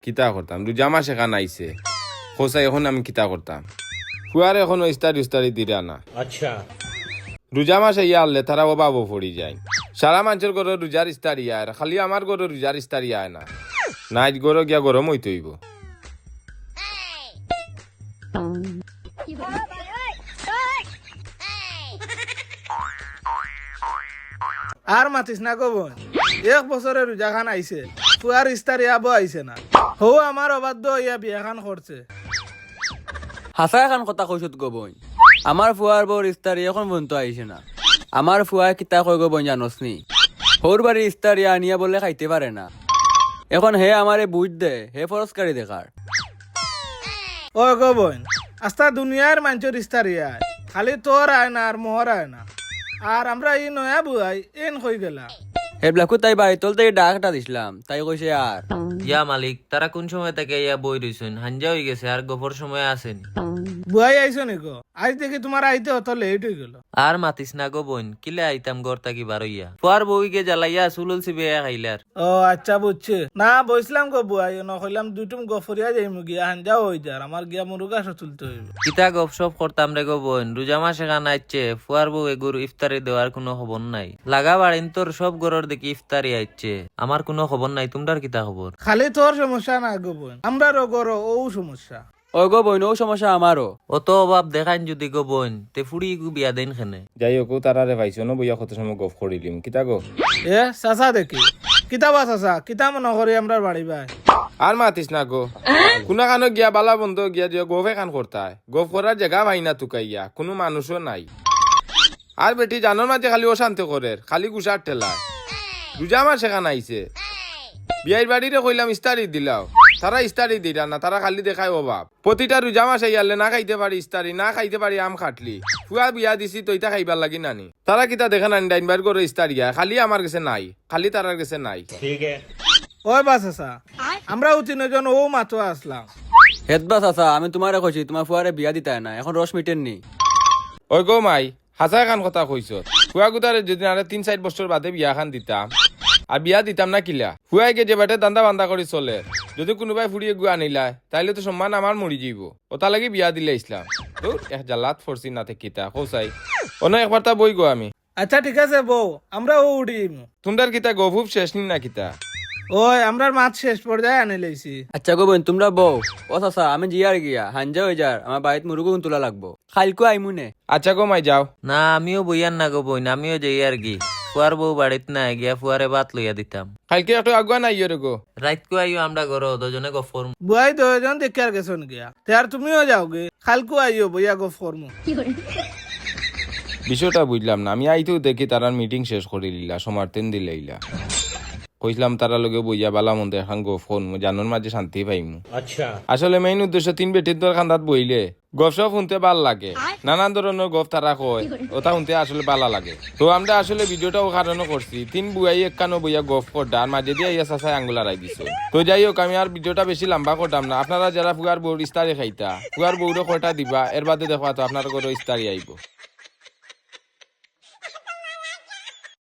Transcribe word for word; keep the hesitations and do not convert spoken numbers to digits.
কিতা করতাম, রোজা মাস এখান আইছে। কও চাই, এখন আমি কিতা করতাম? ফুয়ার এখনো ইস্তারি উস্তারি দিরা না। আচ্ছা। রোজা মাস আইয়া আরলে তারা অভাবো পড়ি যায়। সারা মানষর ঘরো রোজার ইস্তারি আয়, আর খালি আমার ঘরো রোজার ইস্তারি আয় না। নাইট ঘরো গিয়া গরম অইতে অইবো। আর মাতিস না গো বইন, এক বছরে রোজাখান আইছে, ফুয়ার ইস্তারি আবো আইছে না। হউ আমার অবাধ্য অইয়া বিয়াখান করছে। হাছা এখান কথা কইছত গো বইন, আমার ফুয়ার বউর ইস্তারি এখন পর্যন্ত আইছে না। আমার ফুয়ায় কিতা কয় গো বইন জানোস নি? হউর বাড়ির ইস্তারি আনিয়া বলে খাইতে পারে না। এখন হে আমারে বুঝ দে, হে ফরজকারি দেখার। ও গো বইন, আস্তা দুনিয়ার মানষর ইস্তারি আয়, খালি তোর আয় না আর মোর আয় না। আর আমরা ই নয়া বুয়াই এন কই গেলা? হে ব্লাকু তাই বাড়ি তল থাকি ডাক একটা দিছলাম, তাই কইছে আর। ইয়া মালিক, তারা কুন সময় থাকি ইয়া বই রইছইন, হাইঞ্জা অই গেছে, আর গফর সময় আছে নি। বুয়াই আইছো নি গো? আইজ দেখি তুমার আইতে অত লেট অই গেল। আর মাতিস না গো বইন, কিলা আইতাম ঘর থাকি বারইয়া। ফুয়ার বউয়ে জ্বালাইয়া চুল-উল চিবাইয়া খাইলার। ও আচ্ছা, বুঝছি। না, বইছলাম গো বুয়াই, অনো কইলাম দুইটুম গফ করিয়া যাইমু গিয়া, হাইঞ্জাও অই যার, আমার গিয়া মুরগ ঘাস তুলতে অইবো। কিতা গফ-সফ করতাম রে গো বইন, রোজা মাস এখান আইছে, ফুয়ার বউ এগুর ইফতারি দেওয়ার কুনু খবর নাই। লাগা বাড়িন্তর সব ঘরর দেখি ইফতারি আইছে, আমার কুনু খবর নাই, তুমরার কিতা খবর? খালি তোর সমস্যা না গো বইন, আমরারও ঘরো অউ সমস্যা। অয় গো বইন, অউ সমস্যা আমারও। অত অভাব দেখাইন যুদি গো বইন, তে ফুড়ি ইগু বিয়া দেইন কেনে? যাই হউক, অউ তারারে পাইছো না, বইয়া কত সময় গফ করিলিম। কিতা গো? এ, চাচা দেখি। কিতা বা চাচা, কিতা মনো করি আমরার বাড়ি বায়? আর মাতিস না গো। কুনাখানো গিয়া বালা বন্দ গিয়া যে গফ এখান করতায়। গফ করার জাগা পাই না তুকাইয়া, কুনু মানুষও নাই। আর বেটি জানর মাঝে খালি অশান্তি করের, খালি গুছার ঠেলায়। রোজা মাস এখান আইছে। বিয়াইর বাড়িরে কইলাম ইস্তারি দিলাও। তারা ইস্তারি দিরা না, তারা খালি দেখায় অভাব। প্রতিটা রোজা মাস আইয়ারলে না খাইতে পারি ইস্তারি, না খাইতে পারি আম খাটলি। ফুয়া বিয়া দিছি তো ইতা খাইবার লাগি নানি। তারা কিতা দেখে নানি ডাইনবার ঘরো ইস্তারি আয়, খালি আমার গেছে নাই, খালি তারার গেছে নাই। ওই বা চাচা, আমরাও তিনজন অউ মাতো আছলাম। হেত বা চাচা, আমি তুমারে কইছি, তুমার ফুয়ারে বিয়া দিতায় না, এখন রস মিটের নি। ওই গো মাই, হাছা এখান কথা কইছত। ফুয়া গুতারে যুদি আরে তিন চাইর বছর বাদে বিয়াখান দিতাম, আর বিয়া দিতাম না কিলা? ফুয়ায় গিয়া যে বাটে ধান্দা-বান্দা করি চলের, যুদি কুনুবায় ফুড়ি এগু আনিলায়, তাইলে তো সম্মান আমার মরি যাইবো। অতার লাগি বিয়া দিলে ইসলাম। ধুর, এক জ্বালাত ফরছি না তে কিতা, কও চাই। অনো একবার তা বই গো আমি। আচ্ছা, ঠিক আছে, বও, আমরাও উঠিমু। তুমরার কিতা গফ-উফ শেষ নি না কিতা? ওই, আমরার মাত শেষ পর্যায়ে আনিলাইছি। আচ্ছা গো বইন, তুমরা বও। ও চাচা, আমি যাইয়ার গিয়া, হাইঞ্জা অই যার, আমার বাড়িত মুরগ-উন তুলা লাগবো। কাইলকু আইমু নে। আচ্ছা গো মাই, যাও। না, আমিও বইয়ার না গো বইন, আমিও যাইয়ার গি। ফুয়ার বউ বাড়িত নাই, গিয়া ফুয়ারে ভাত লইয়া দিতাম। কাইলকে একটু আগুয়ান আইও রে গো। রাইতকু আইও আমরার ঘরো, দুইজনে গফ করমু। বুয়াই দুইজন দেখিয়ার গেছইন গিয়া। তে আর তুমিও যাওগি, কাইলকু আইও, বইয়া গফ করমু। বিষয়টা বুঝলাম না, আমি আইতেউ দেখি তারার মিটিং শেষ করিলিলা, সমার্থন দিলাইলা। কইছলাম তারার লগে বইয়া বালা মন্দ এখান গফ করমু, জানর মাঝে শান্তি পাইমু। আচ্ছা। আসলে মেইন উদ্দেশ্য তিন বেটিন্তর কান্দাত বইলে গফ-সফ হুনতে ভালা লাগে, নানান ধরনর গফ তারা কয়, অতা হুনতে আসলে ভালা লাগে। তো আমরা আসলে ভিডিওটা অউ কারণে করছি, তিন বুয়াই এক কানো বইয়া গফ কররা, আর মাঝেদি আইয়া চাচায় আঙ্গুল আড়াই দিছে। তো যাই হউক, আমি আর ভিডিওটা বেশি লাম্বা করতাম না। আপনারা যারা ফুয়ার বউর ইস্তারি খাইতা, ফুয়ার বউরে কয়টা দিবা, এর বাদে দেখবা তো আপনার ঘরো ইস্তারি আইবো।